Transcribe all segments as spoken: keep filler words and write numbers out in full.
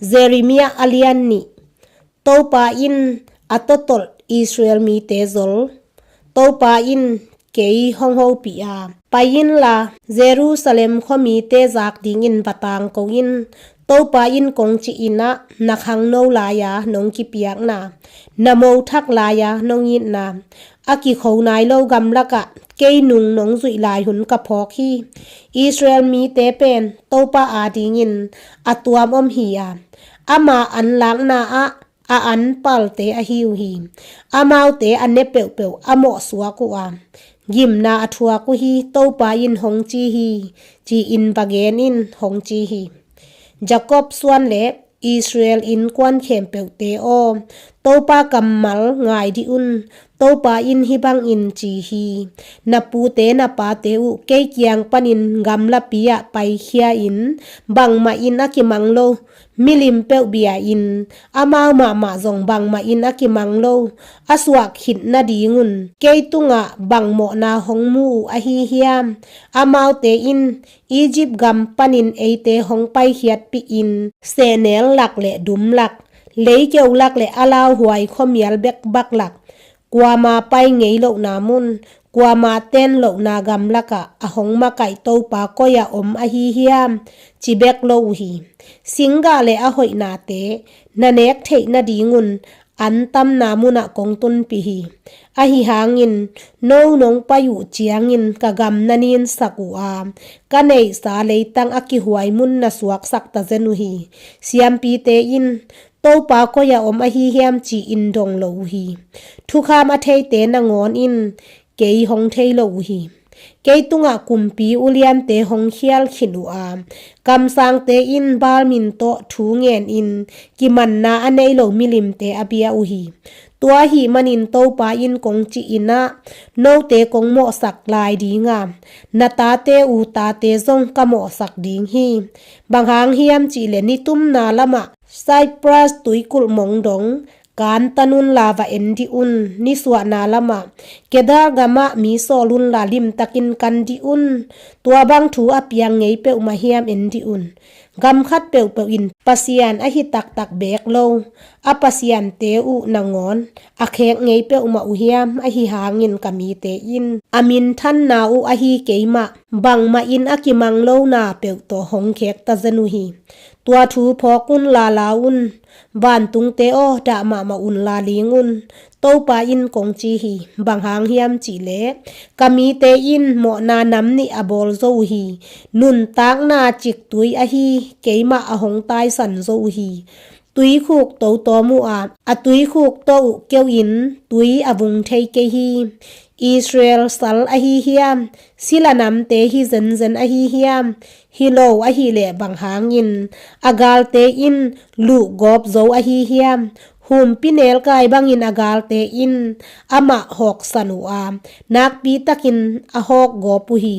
Jeremiah a lian nih. Topa in a totolh Israel mite zol. Topa in kei hong hopih a, pai inla Jerusalem khuamite zak dingin va tangko in. Topa in kong cih in ah, na khangno lai-a nong kipiakna, na mothak lai-a nong itna, a kikho nai lo gamlakah kei nung nong zuih lai hun ka phawk hi. Israel mite pen Topa adingin a tuam om hi a, ama anlakna ah a an palte ahi uh hi. Amaute a ne peuhpeuh a mawhsuak uh a, gimna a thuak uh hi. Topa in hong ci hi, ci-in va gen in, hong ci hi. Jakob suan le Israel innkuan khempeuhte aw, Topa kammal ngai dih un. Topa in hih bangin ci hi: Na pute na pate uh kei kiang panin gamlapi ah paikhia in, bangmah in a kimang lo milim peuh bia in, amau mahmah zong bangmah in a kimang lo a suah khit nadingun kei tungah bang mawhna hong mu uh ahi hiam? Amaute in Egypt gam panin eite hong paikhiatpih in, sehnel lak le dum lak, leikeu lak le a lauhuai khuamial bekbak lak, kuama pai ngei lohna mun, kuama ten lohna gamlakah a hong makaih Topa koi-ah om ahi hiam, ci bek lo uh hi. Singgah le a hoihnate na nek theih nadingun an tamna munah kong tunpih hi. Ahi hangin no nong pai uh ciangin ka gam na ninsak uh a, ka neihsa leitang a kihuai mun na suaksak tazen uh hi. Siampite in, Topa koi-ah om ahi hiam, ci-in dong lo uh hi. Thukham a theite nangawn in kei hong thei lo uh hi. Kei tungah kumpi uliante hong khial khin uh a, kamsangte in Baal min tawh thu ngen in kimanna a nei lo milimte a bia uh hi. Tua ahih manin Topa in kong cih in ah, note kong mawhsak lai ding a, na tate uh tate zong ka mawhsak ding hi. Bang hang hiam cih leh nitumna lamah Cyprus tuikulh mong dong, kan tan unla va en dih un. Nisuahna lamah Kedar gamah mi sawl unla limtakin kan dih un. Tua bang thu a piang ngei peuhmah hiam, en dih un. Gam khat peuhpeuh in pasian ahi taktak beek lo a pasiante uh nangawn a khek ngei peuhmah uh hiam? Ahi hangin ka mite in a minthanna uh ahi keimah bangmah in a kimang lona peuh tawh hong khek tazen uh hi. Tua thu phawk unla, lau un. Vantungte aw, dah mahmah unla, ling un. Topa in kong ci hi. Bang hang hiam cih leh ka mite in mawhna nam nih a bawl zo uh hi. Nuntakna ciktui ahi keimah a hong taisan zo uh hi. Tuikhuk to tawm uh a, a tuikhuk tawh uh keu in tui a vung thei kei hi. Israel sal ahi hiam? Sila namte hi zenzen ahi hiam? Hi lo ahih leh bang hangin a galte in luhgawp zo ahi hiam? Humpi nelkai bangin a galte in amah hawksan uh a, nakpi takin a hawkgawp uh hi.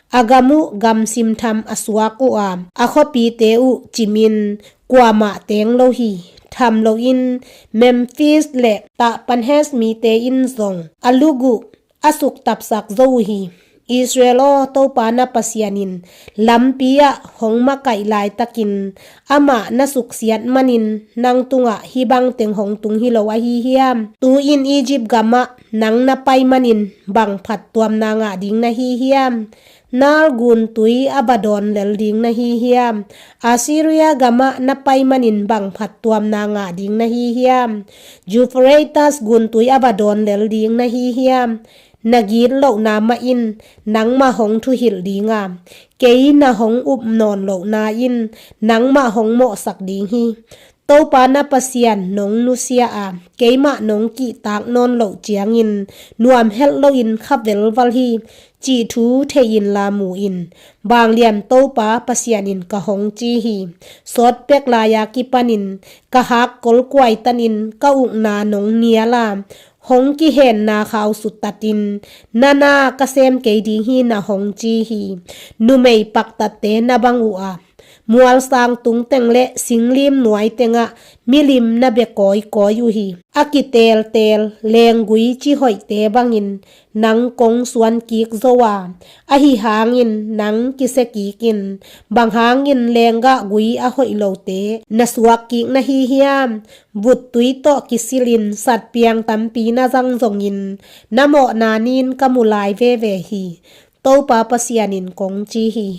A gam uh gamsim tham a suak uh a, a khuapite uh cimin kuamah teng lo hi. Tham loin Memphis le Tahpanhes mite in zong a luk uh a suktapsak zo uh hi. Israel aw, Topa na Pasian in lampi ah hong makaih laitakin amah na suksiat manin nang tungah hih bangteng hong tung hi lo ahi hiam? Tu-in Egypt gamah nang na pai manin bang phattuamna ngah ding na hi hiam? Nile guntui a va dawn lel ding na hi hiam? Assyria gamah na pai manin bang phattuamna ngah ding na hi hiam? Euphrates guntui a va dawn lel ding na hi hiam? Na gitlohna mah in nangmah hong thuhilh ding a, kei na hong up nawn lohna in nangmah hong mawhsak ding hi. Topa na Pasian nong nusia a, keimah nong kihtak nawn loh ciangin nuam helh loin kha velval hi, cih thu thei inla mu in. Vanglian Topa Pasian in ka hong ci hi. Sawtpek lai-a kipanin ka hak kolkuai tanin ka ukna nong nial a, hong kihenna khau suttatin, na na ka sem kei ding hi, na hong ci hi. Numei paktatte na bang uh a, Mualsang tungteng le singlim nuaitengah milim na bia kawikawi uh hi. A kiteelteel leenggui ci hoihte bangin nang kong suan kik zo a, ahi hangin nang kisia kik in. Bang hangin leenggahgui a hoih lote na suak kik na hi hiam? Vuttui tawh kisilin satpiang tampi na zang zongin na mawhna nin ka mu lai veve hi, Topa Pasian in kong ci hi.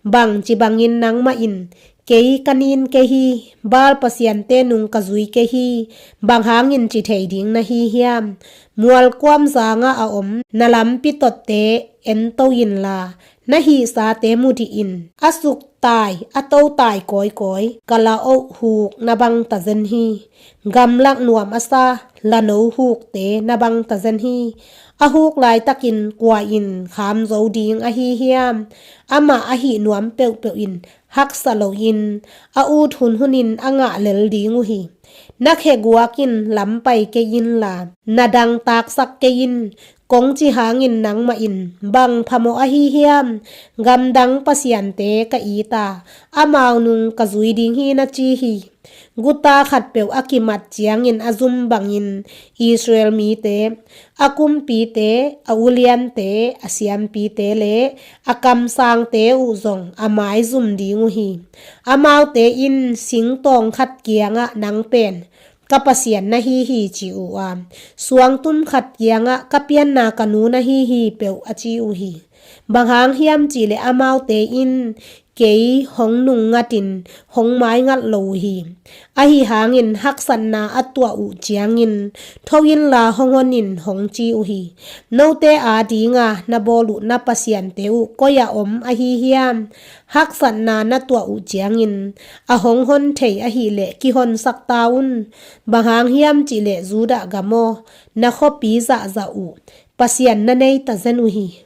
Bangci bangin nangmah in, kei ka nin kei hi, Baal pasiante nung ka zui kei hi, bang hangin ci thei ding na hi hiam? Mualkuam zangah a om na lampi totte ento inla, na hihsate mudih in. A suktai a totai kawikawi kala oh huk na bang tazen hi. Gamlak nuam a sa lano hukte na bang tazen hi. A huk laitakin kua in kham zo ding ahi hiam? Amah a hih nuam peuhpeuh in haksa loin a ut hunhunin a ngah lel ding uh hi. Na kheguak in lam pai kei inla, na dangtaksak kei in. Kong ci hangin nangmah in, bang phamawh ahi hiam? Gamdang pasiante ka it a, amau nung ka zui ding hi na ci hi. Guta khatpeuh a kimat ciangin a zum bangin Israel mite, a kumpite, a uliante, a siampite le a kamsangte uh zong a maizum ding uh hi. Amaute in singtawng khat kiangah nang pen ka Pasian na hi hi ci uh a, suangtum khat kiangah ka pianna ka nu na hi hi peuh a ci uh hi. Bang hang hiam cihleh amaute in kei hong nungngatin hong maingat lo uh hi. Ahi hangin haksatna a tuah uh ciangin tho inla hong hon in hong ci uh hi. Note adinga na bawl uh na pasiante uh koi-ah om ahi hiam? Haksatna na tuah uh ciangin a hong hon thei ahihleh kihonsak ta un. Bang hang hiam cihleh Judah gam aw, na khuapi zahzah uh Pasian na nei tazen uh hi.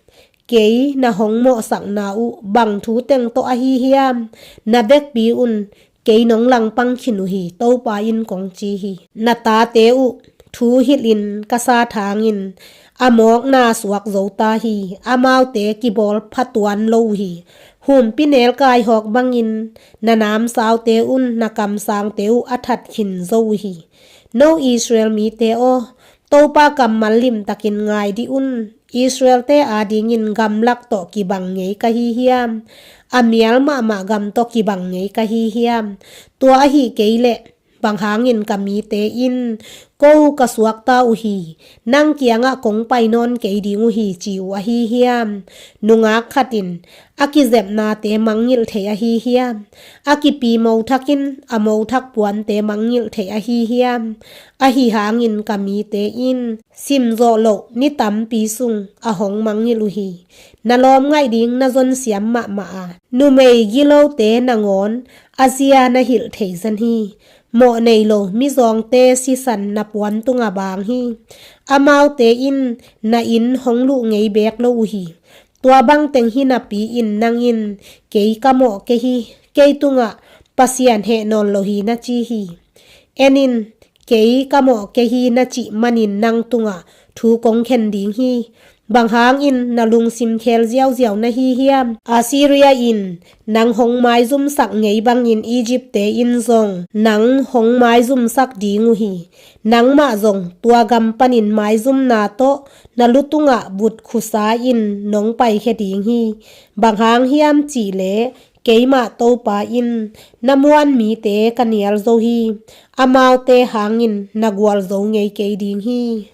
Kei na hong mawhsakna uh bang thu teng tawh ahi hiam? Na vekpi un, kei nong langpang khin uh hi, Topa in kong ci hi. Na tate uh thu hilhin ka sathangin a mawkna suak zo ta hi. Amaute kibawl phatuan lo uh hi. Humpi nelkai hawk bangin na namsaute un na kamsangte uh a that khin zo uh hi. No Israel mite aw, Topa kammal limtakin ngai dih un. Israelte adingin gamlak tawh kibang ngei ka hi hiam? A mial mahmah gam tawh kibang ngei ka hi hiam? Tua ahi kei leh bang hangin ka mite in, ko ka suakta uh hi, nang kiangah kong pai nawn kei ding uh hi, ci uh ahi hiam? Nungak khat in a kizepnate mangngilh thei ahi hiam? A kipi mothak in a mothak puante mangngilh thei ahi hiam? Ahi hangin ka mite in simzawh loh ni tampi sung a hong mangngilh uh hi. Na lawm ngaih ding na zonsiam mahmah a, numei gilote nangawn a zia na hilh thei zen hi. Mawh nei lo mizawngte sisan na puan tungah baang hi. Amaute in na inn hong luh ngei beek lo uh hi. Tua bangteng hi napi-in nang in, kei ka mawh kei hi, kei tungah Pasian heh nawn lo hi na ci hi. En in, kei ka mawh kei hi na cih manin nang tungah thu kong khen ding hi. Bang hangin na lungsim khel ziauziau na hi hiam? Assyria in nang hong maizumsak ngei bangin Egypt-te in zong nang hong maizumsak ding uh hi. Nangmah zong tua gam panin maizumna tawh na lu tungah vut khusa in nong paikhia ding hi. Bang hang hiam cihleh keimah Topa in na muan mite ka nial zo hi. Amaute hangin na gualzo ngei kei ding hi.